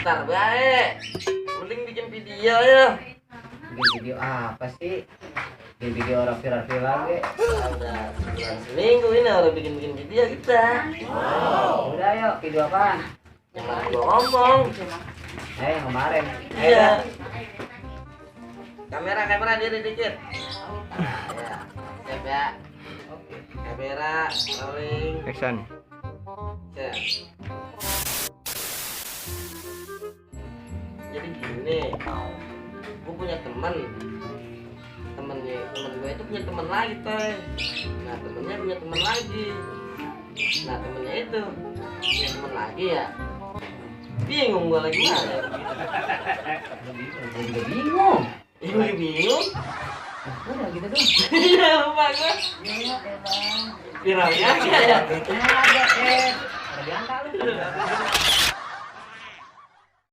ntar baik. Mending bikin video ya. Bikin video apa sih? Bikin video orang viral-viral ge. Udah sebulan seminggu ini udah bikin video kita. Udah yuk, video apaan? Yang lagi gua ngomong. Yang kemarin. Iya. Kamera diri dikit. Ya. Siap ya. Kamera rolling. Action. Siap. Jadi gini, gue punya temen gue itu punya teman lagi toy. Nah temennya punya teman lagi. Nah temennya itu punya teman lagi ya. Bingung gue lagi mana. Gue juga bingung. Gue bingung. Udah gitu dong. Iya lupa gue. Iya, Viralnya ya. Ada, udah diangkat lu.